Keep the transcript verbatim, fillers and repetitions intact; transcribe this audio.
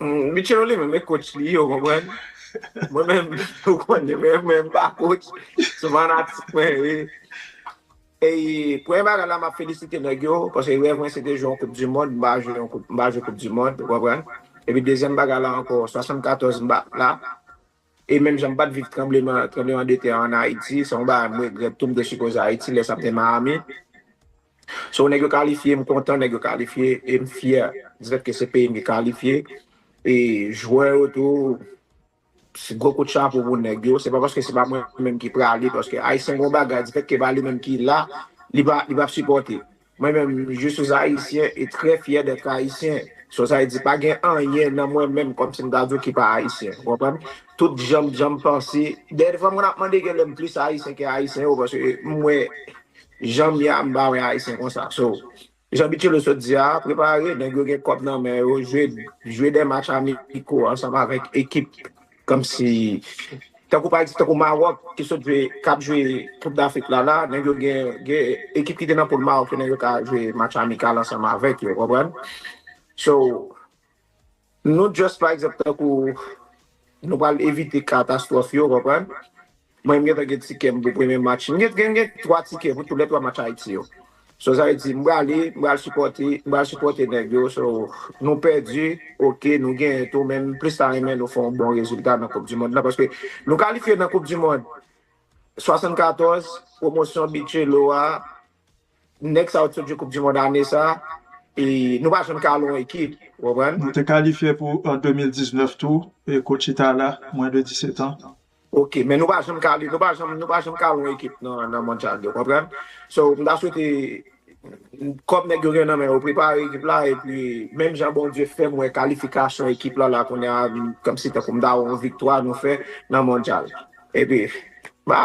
Mm, Michelo li menm e coach li, ou konprann? Mwen menm, ou konnen, mwen menm pa coach. Se fanatik mwen, wi. E premye bagay la, m ap felisite nèg yo, paske rèv mwen se te jwe yon koup di mond, m pa jwe yon koup, m pa jwe koup di mond, ou konprann? Epi dezyèm bagay la ankò, swasannkatòz m pa la. E menm jan m pa t viv tranbleman, tranbleman de tè an Ayiti, se yon bagay m regrèt tou, m te sipoze Ayiti, lè sa m te Miami. So, nèg yo kalifye, m kontan, nèg yo kalifye, e m fyè di fèt ke se peyi m ki kalifye. E jwè yo tou, se gwo kout chapo pou nèg yo. Se pa paske se pa mwen menm ki prale, paske Ayisyen gon bagay, di fèt ke pa li menm ki la, li pa, li p ap sipòte. Mwen menm, je suis haïtien et très fier d'être haïtien. So, sa vle di, pa gen anyen nan mwen menm kòmsi m ta di w ki pa ayisyen. Ou konprann? Tout jan m, jan m panse. Dèyè, defwa, moun ap mande genlè m plis ayisyen ke ayisyen yo, paske m wè jan m ye a, m pa wè ayisyen konsa. So, jan Michelo sot di a, prepare, nèg yo gen kòb nan men yo, jwe, jwe de match amiko ansanm avèk ekip, kòmsi, tankou pa egzanp, tankou Mawòk, ki sot jwe, k ap jwe Koup Dafrik la, la, nèg yo gen, gen ekip ki te nan poul Mawòk yo, nèg yo ka jwe match amikal ansanm avèk yo, konprann? So, nou just, pa egzanp, tankou, nou pral evite katastwòf yo, konprann? Mwen, m gentan gen tikè m pou premye match. M gen, gen, gen twa tikè pou tou lè twa match Ayiti yo. So, sa vle di, m prale, m pral sipòte, m pral sipòte nèg yo. So, nou pèdi, oke, nou genyen tou, men m plis ta renmen nou fè yon bon rezilta nan Koup di Mond lan, paske nou kalifye nan Koup di Mond swasannkatòz, pwomosyon Michelo a, nèg sa yo t sot jwe Koup di Mond ane sa, e nou pa janm ka al yon ekip, ou konprann? Nou te kalifye pou an de mil diznèf tou, e coach Itala, mwen de disèt an. Ok, men nou pa janm ka, nou pa janm, nou pa janm ka al yon ekip nan, nan mondyal, ou konprann? So, m ta swete, kòb nèg yo gen nan men yo, prepare ekip la, epi menm jan Bondye fè m wè kalifikasyon ekip la, la kounye a, kòmsi tankou m ta wè yon viktwa nou fè nan mondyal. Epi, ba,